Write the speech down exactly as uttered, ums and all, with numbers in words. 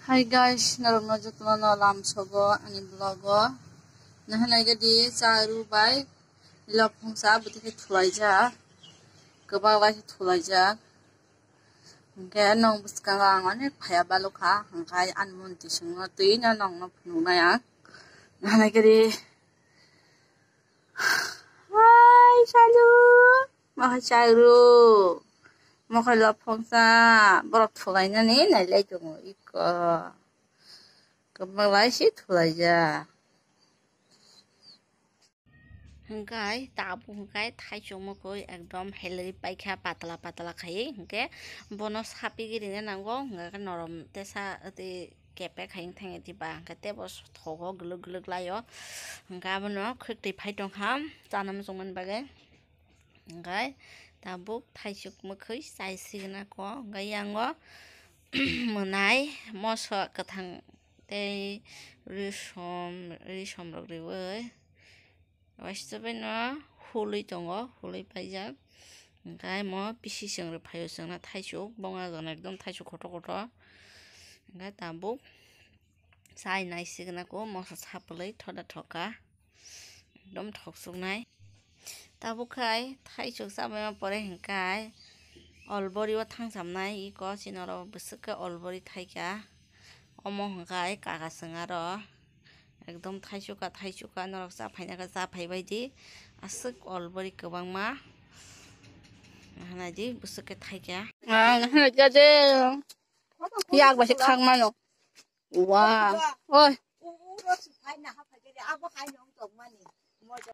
Hi guys, norokno jotono lam sogo ani vlog o. Nahanai gadi charu bai lopong sa bwtwi khe thulaijak. Kwbang bai khe thulaijak. Hwnkhe nong bwskango ang onek phaiya balukha, hwnkhe ani moni tisingno twi no nongno phunuknai ang. Nahanai gadi. Hai, chalu. Mohai charu. Mohai lopong sa. Borok thulainani nailai tongo iko. Kwbang lai si thulaijak. Hwnkhe tabuk hwnkhe thaichuk mwkhwi ekdom helai paikha patla patla khaiwi, hwnkhe bono sapigwi rina nango, hwnkhe norom tesa tei kepek hai wngthang diba, hwnkhe teibo thogo glwk glwk laio, hwnkhe abono khwtwi phai tongkha chana muchungmani bagwi. Hwnkhe tabuk thaichuk mwkhwi chai sigwna kok, hwnkhe yango mwnai moso kwthang tei risom, risom rok riwi waisa bai no hulwi tongo, hulwi paijak. Hwnkhe mo pisi chwng rw phaio chwngno thaichuk, bongni jona ekdom thaichuk kotor kotor. Hwnkhe tabuk chai nai sigwna kok moso sapwlwi thoda thoka. Ekdom thok suknai. Tabuk khai thaichuk chabaima pore hwnkhe olbori o thangchamnai iko chini oro bwswk khe olbori thaikha. Omo hwnkhe kaka chwng aro ekdom thaichukha thaichukha norok cha phaina khe cha phaibaidi aswk olbori kwbangma hwnaidi bwswk khe thaikha. Ang hwnkhe de yak bai se khak mano. Wow. Oi. Abo hai nong tongmani.